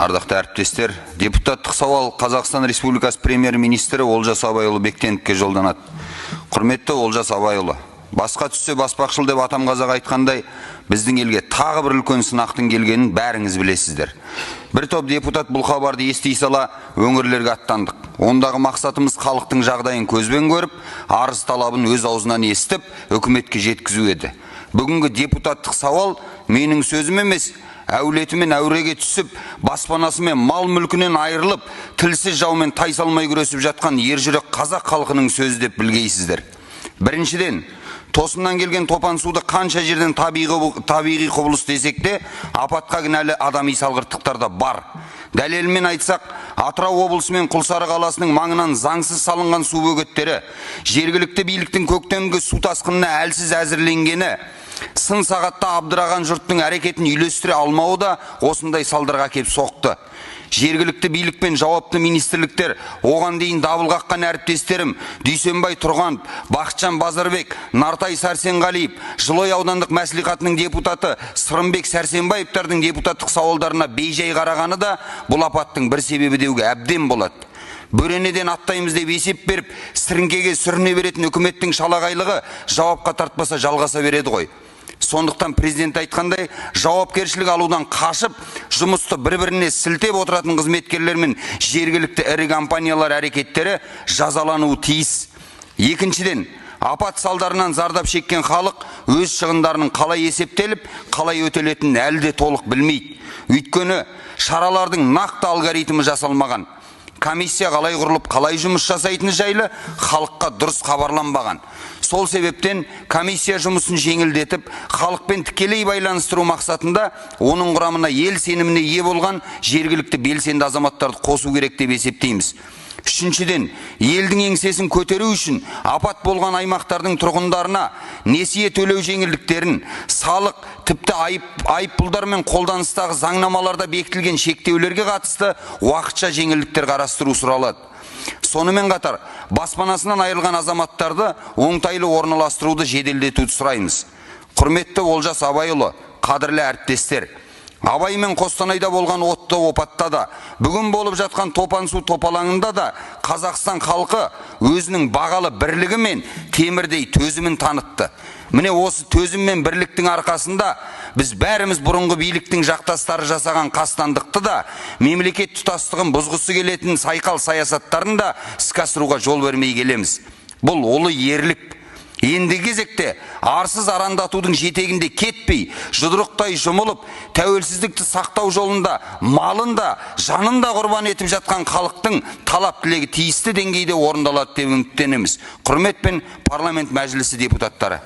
Ардақты әріптестер, депутаттық сауал Қазақстан Республикасы премьер-министрі Олжас Абайұлы Бектеновке жолданады. Құрметті Олжас Абайұлы, басқа түссе баспақшыл деп атам қазақ айтқандай, біздің елге тағы бір үлкен сынақтың келгенін бәріңіз білесіздер. Бір топ депутат бұл хабарды ести сала өңірлерге аттандық. Ондағы мақсатымыз халықтың жағдайын көзбен көріп, арыз талабын өз аузынан естіп, үкіметке жеткізу еді. Бүгінгі депутаттық сауал менің сөзім емес, әулетімен әуреге түсіп, баспанасы мен мал мүлкінен айырылып, тілсіз жаумен тайсалмай күресіп жатқан ержүрек қазақ халқының сөзі деп білгейсіздер. Біріншіден, тосыннан келген топан суды қанша жерден табиғи құбылыс десек те, апатқа кінәлі адами салғырттықтар да бар. Дәлелімен айтсақ, Атырау облысы мен Құлсары қаласының маңынан заңсыз салынған су бөгеттері, жергілікті биліктің көктемгі су тасқынына әлсіз әзірленгені, сын сағатта абдыраған жұрттың әрекетін үйлестіре алмауы да осындай салдарға кеп соқты. Жергілікті билік пен жауапты министрліктер, оған дейін дабыл қаққан әріптестерім Дүйсенбай Тұрғанов, Бақытжан Базарбек, Нартай Сәрсенғалиев, Жылой аудандық мәслихатының депутаты Сырымбек Сәрсенбаевтардың депутаттық сауалдарына бейжай қарағаны да бұл апаттың бір себебі деуге әбден болады. Бөренеден аттаймыз деп есеп беріп, сіріңкеге сүріне беретін үкіметтің шалағайлығы жауапқа тартпаса жалғаса береді ғой. Сондықтан президент айтқандай, жауапкершілік алудан қашып, жұмысты бір-біріне сілтеп отыратын қызметкерлер мен жергілікті ірі компаниялар әрекеттері жазалануы тиіс. Екіншіден, апат салдарынан зардап шеккен халық өз шығындарының қалай есептеліп, қалай өтелетінін әлі де толық білмейді. Өйткені шаралардың нақты алгоритмі жасалмаған. Комиссия қалай құрылып, қалай жұмыс жасайтыны жайлы халыққа дұрыс хабарланбаған. Сол себептен комиссия жұмысын жеңілдетіп, халықпен тікелей байланыстыру мақсатында оның құрамына ел сеніміне ие болған жергілікті белсенді азаматтарды қосу керек деп есептейміз. Үшіншіден, елдің еңсесін көтеру үшін апат болған аймақтардың тұрғындарына несие төлеу жеңілдіктерін, салық, тіпті айыппұлдар мен қолданыстағы заңнамаларда бекітілген шектеулерге қатысты уақытша жеңілдіктер қарастыру сұралады. Сонымен қатар, баспанасынан айырылған азаматтарды оңтайлы орналастыруды жеделдетуді сұраймыз. Құрметті Олжас Абайұлы, қадірлі әріптестер, Абай мен Қостанайда болған отты опатта да, бүгін болып жатқан топан су топалаңында да Қазақстан халқы өзінің бағалы бірлігі мен темірдей төзімін танытты. Міне осы төзім мен бірліктің арқасында біз бәріміз бұрынғы биліктің жақтастары жасаған қастандықты да, мемлекет тұтастығын бұзғысы келетін сайқал саясаттарын да іске асыруға жол бермей келеміз. Бұл ұлы ерлік. Ендігі кезекте арсыз арандатудың жетегінде кетпей, жұдырықтай жұмылып, тәуелсіздікті сақтау жолында малын да, жанын да құрбан етіп жатқан халықтың талап тілегі тиісті деңгейде орындалады деп үміттенеміз. Құрметпен, парламент мәжілісі депутаттары.